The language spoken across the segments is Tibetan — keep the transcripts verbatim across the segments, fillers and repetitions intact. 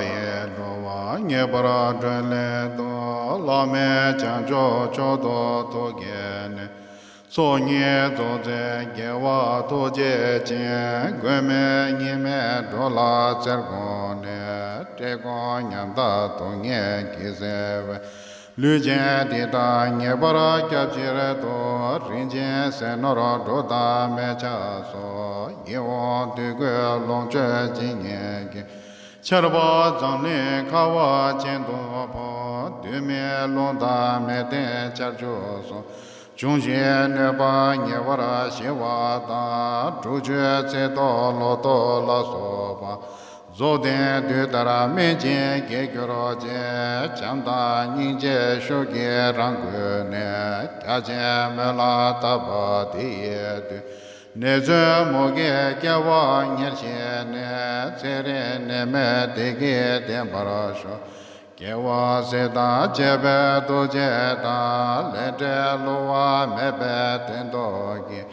ཡི་འགྲོ་བ་ངེས་པར་སྒྲོལ་སླད་དུ། བླ་མེད་བྱང་ཆུབ་མཆོག་ཏུ་ཐུགས་བསྐྱེད་ནས། ཚོགས་གཉིས་རྫོགས་བྱེད་རྒྱལ་བ་ཐུགས་རྗེ་ཅན། མགོན་མེད་གཉིས་མེད་འགྲོ་ལ་ཚེར་བསྒོམས་ནས། བཀྲེས་སྐོམ་ཉམ་ཐག་སྡུག་བསྔལ་གྱིས་གཟིར་བའི། ལུས་ཅན་འདི་དག་ངེས་པར་སྐྱོབ་ཕྱིར་དུ། རིན་ཆེན་ཟས་ནོར་གྲུ་དང་མལ་ཆ་སོགས། ཡིད་འོང་དུས་ཀུན་ལོངས་སྤྱོད་ཇི་སྙེད་ཀྱིས། ཆར་པ་འཛམ་གླིང་ཁ་བ་ཅན་དུ་ཕོབ། དུས་མེད་རླུང་དང་མེ་སྟེང་ཆར་ཆུ་སོགས། འབྱུང་བཞིའི་གནོད་པ་ཉེ་བར་ཞི་བ་དང་། དྲུག་ཅུའི་ཚེ་ཏོག་ལོ་ཏོག་ལ་སོགས་པ། རྫོགས་ལྡན་དུས་ལྟར་སྨིན་ཅིང་རྒྱས་གྱུར་ཅིག། བྱམས་དང་སྙིང་རྗེའི་ཤུགས་ཀྱིས་རང་བསྐུལ་ནས། རྒྱ་ཆེན་སྨོན་ལམ་བཏབ་པ་དེ་ཡི་མཐུས། ནད་མཚོན་མུ་གེའི་སྐྱེ་བ་ཉེར་ཞི་ནས། ཚེ་རིང་ནད་མེད་བདེ་སྐྱིད་ལྡན་པར་ཤོག། རྒྱལ་བ་སྲས་དང་བཅས་པའི་ཐུགས་རྗེ་དང་། ལས་འབྲས་བསླུ་བ་མེད་པའི་བདེན་སྟོབས་ཀྱིས།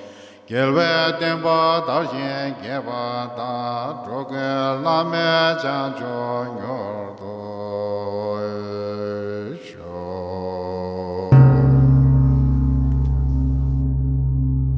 རྒྱལ་བའི་བསྟན་པ་དར་ཞིང་རྒྱས་པ་དང་། འགྲོ་ཀུན་བླ་མེད་བྱང་ཆུབ་མྱུར།